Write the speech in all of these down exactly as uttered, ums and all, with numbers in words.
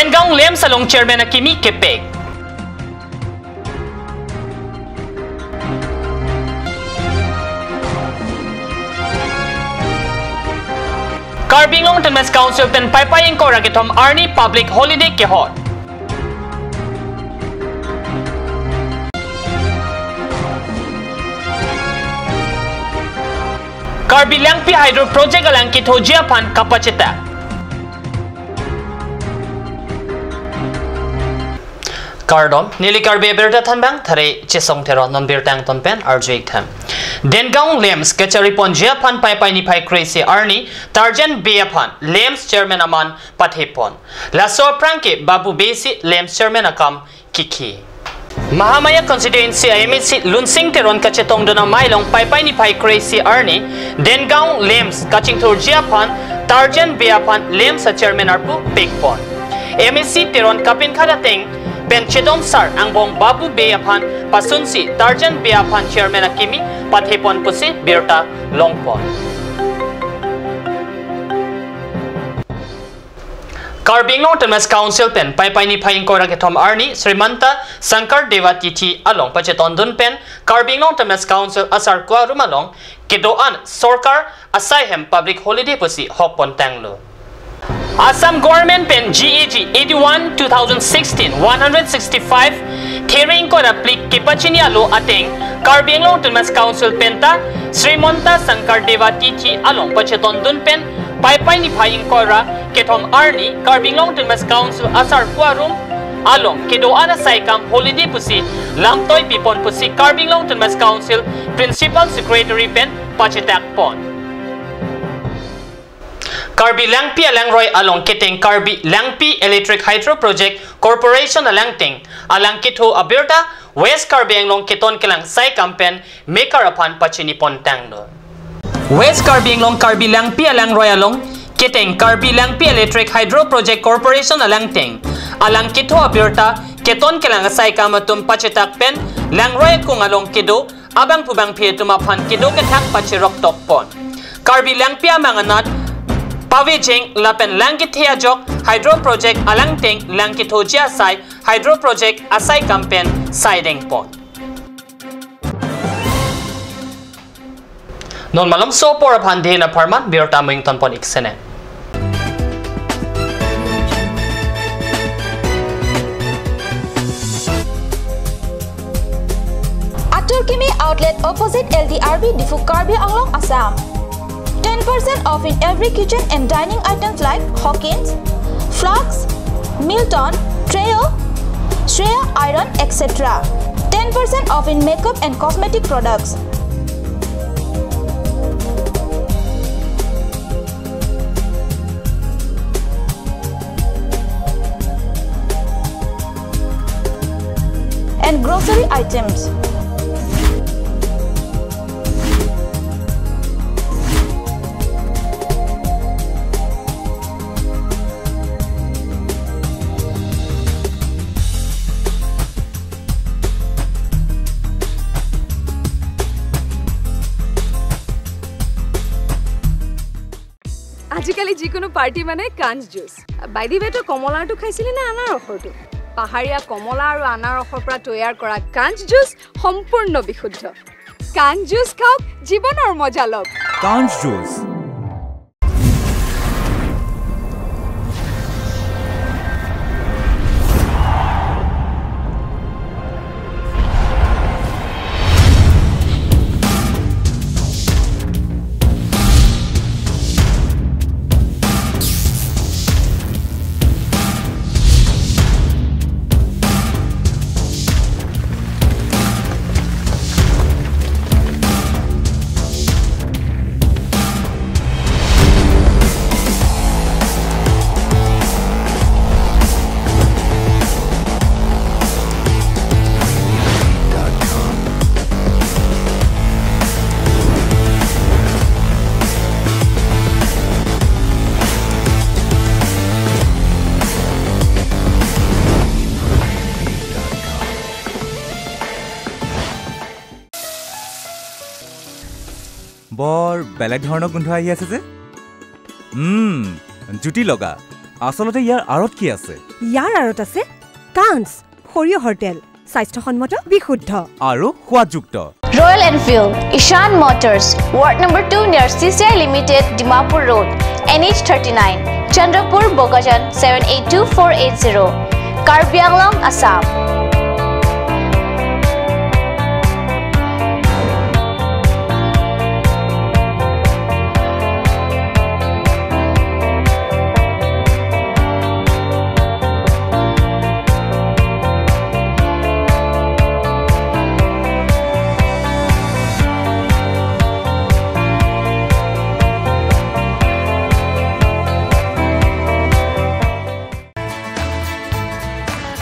Dengaon LAMPS along chairman akimi kepek. Karbi Anglong Autonomous Council pen Paipai ingkoi ra kethom arni public holiday kehot. Karbi Langpi Hydro Project alang kethoji aphan kapachetak. Kardom, neli Karbi Abirta thanbang, thare Chesong Teron, non birta angton pen arju-ik tha. Dengaon LAMPS kachari ponji aphan Paipai niphai kre-isi arni, Tarjan Bey aphan LAMPS chairman aman pathe pon. Laso aphrang ke Babu Bey si LAMPS chairman akam kikhi. Mahamaya constituency a MAC Lunsing Teron kachetongdun amei along Paipai niphai kre-isi arni, Dengaon LAMPS kachingthurji aphan Tarjan Bey aphan LAMPS a chairman arpu pek pon. MAC Teron kapinkhat ateng pen chedon sar angbong Babu Bey aphan pasunsi Tarjan Bey aphan chairman akimi pathe pon pusi birta long pon. Karbi Anglong Autonomous Council pen Paipai niphai ingkoi ra kethom arni Srimanta Shankar Deva Tithi along pachetongdun pen Karbi Anglong Autonomous Council asarkua arum along kedo-an sorkar asai hem public holiday pusi hok pon tanglo. Assam Government pen GAG eighty-one two thousand sixteen one hundred sixty-five thering kora plik kepachini alo ateng Karbi Anglong Autonomous Council penta Srimanta Shankar Deva Tithi along pachetongdun pen Paipai niphai ingkoi ra kethom arni Karbi Anglong Autonomous Council asarkua arum along kedo-an asai kam holiday pusi lamtoi pipon pusi Karbi Anglong Autonomous Council Principal Secretary pen pachetak pon. Karbi Langpi alangroi along keteng Karbi Langpi Electric Hydro Project Corporation alangteng alang ketho abirta West Karbi Anglong keton kelang sai kam pen mekar aphan pachini pon tanglo. West Karbi Anglong Karbi Langpi alangroi along keteng Karbi Langpi Electric Hydro Project Corporation alangteng alang ketho abirta keton kelang asai kam atum pachetak pen langroi akung along kedo abangphu bangphi atum aphan kedo kethak pacherok tok pon. Karbi Langpi amang anat pavejeng lapen lang kethe ajok Hydro Project alangteng lang kethoji asai Hydro Project asai kam pen saideng pon. Non malomso apor aphan dena pharman birta mington pon ik sene. Atur Kimi Outlet opposite L D R B Diphu, Karbi Anglong, Assam. Ten percent off in every kitchen and dining items like Hawkins, flasks, Milton, Trio, Shreya iron, et cetera. Ten percent off in makeup and cosmetic products. And grocery items. আজিকালি যিকোনো পাৰ্টি মানে কাঞ্চ juice. By the ৱে, তই কমলাৰটো খাইছিলি নে আনাৰসৰটো? পাহাৰীয়া কমলা আৰু আনাৰসৰ পৰা তৈয়াৰ কৰা কাঞ্চ জুচ সম্পূৰ্ণ বিশুদ্ধ। কাঞ্চ জুচ খাওক, জীৱনৰ মজা লওক। কাঞ্চ জুচ। বৰ বেলেগ ধৰণৰ গোন্ধ আহি আছে যে। উম, জুতি লগা। আচলতে ইয়াৰ আঁৰত কি আছে? ইয়াৰ আঁৰত আছে কাঞ্চ, সৰিয়হৰ তেল, স্বাস্থ্যসন্মত, বিশুদ্ধ আৰু সোৱাদযুক্ত। Royal Enfield, Ishan Motors, Ward number two near C C I Limited, Dimapur Road, N H thirty-nine, Chandrapur, Bokajan, seven eight two four eight zero, Karbi Anglong, Assam.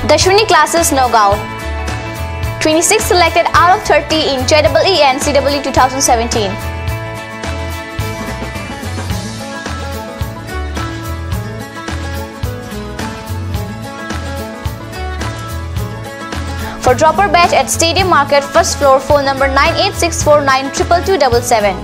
Dashwini Classes, Nagaon. Twenty-six selected out of thirty in J E E and C E E two thousand seventeen. For dropper batch at Stadium Market, first floor, phone number nine eight six four nine triple two double seven.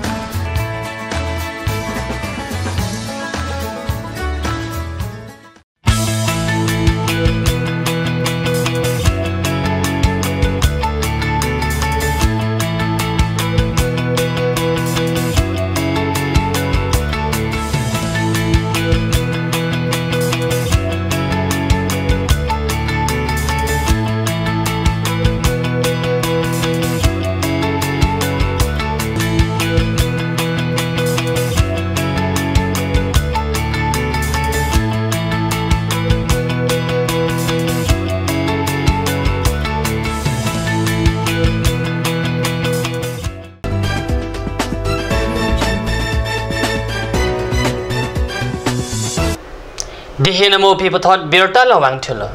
Dihina mo pi puthot birta lo vangthulo.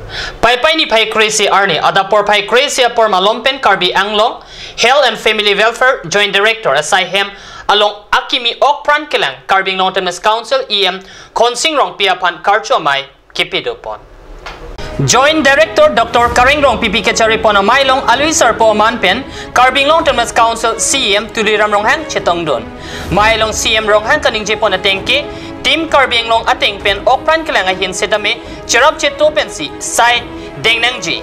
Paipai niphai kre-isi arni adap porphai kre-isi apor malom pen Karbi Anglong Health and Family Welfare Joint Director asai hem along akimi okpran kelang Karbi Anglong Autonomous Council E M Khonsing Rongpi aphan karcho amei kepido pon. Joint Director Doctor Kareng Rongpipi kechari pon amei along alui sarpo aman pen Karbi Anglong Autonomous Council C E M Tuliram Ronghang chetongdun. Amei along C E M Ronghang kaningje pon ateng ke Team Karbi Anglong ateng pen okpran kelang ahin setame cherap cheto pensi sai deng nangji.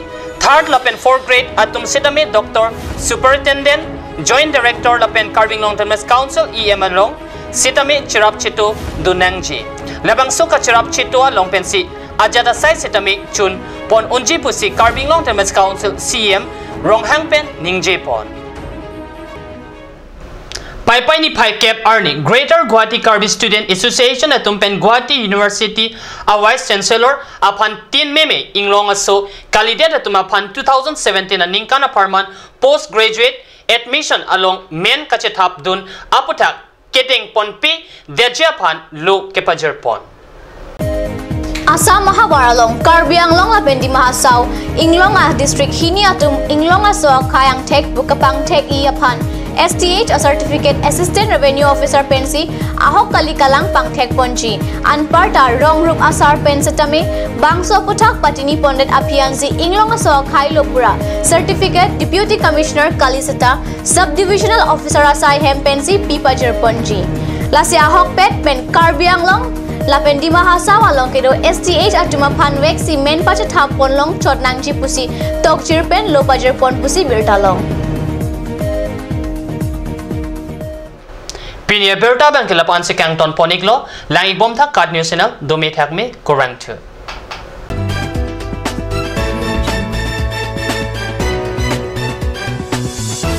Third lapen fourth grade atum setame Doctor Superintendent, Joint Director lapen Karbi Anglong Autonomous Council E M along setame cherap cheto dun nangji. Labangso kacherap cheto along pensi ajat asai setame chun pon unji pusi Karbi Anglong Autonomous Council C E M Ronghang pen ningje pon. Paipai niphai kep arni Greater Guwahati Karbi Student Association atum pen Guwahati University a Vice Chancellor aphan tin meme Inglong aso kalidet atum aphan two thousand seventeen aningkan apharman post graduate admission along men kachethap dun aputhak kedeng ponpe detji aphan lo kepajir pon. Assam ahavar along Karbi Anglong lapen Dima Hasao Inglong a district hini atum Inglong aso akhei angthek pu kapangthek-i aphan S T H a Certificate Assistant Revenue Officer pensi ahok kali kalang pangthek ponji. Anparta rong rup asar pen setame bangso aputhak patini pondet aphi ansi Inglong aso akhei lo pura Certificate Deputy Commissioner kali seta Sub Divisional Officer asai hem pensi pi pajir ponji. Lasi ahokpet pen Karbi Anglong lapen Dima Hasao along kedo S T H atum aphan vek si men pachethap pon long chot nangji pusi tokjir pen lo pajir pon pusi birta long. Pini abirta abang ke lapu-an si kangton pon-iklo, lang-ik bom thak KAT News Channel, dome thak me, kurvangthu.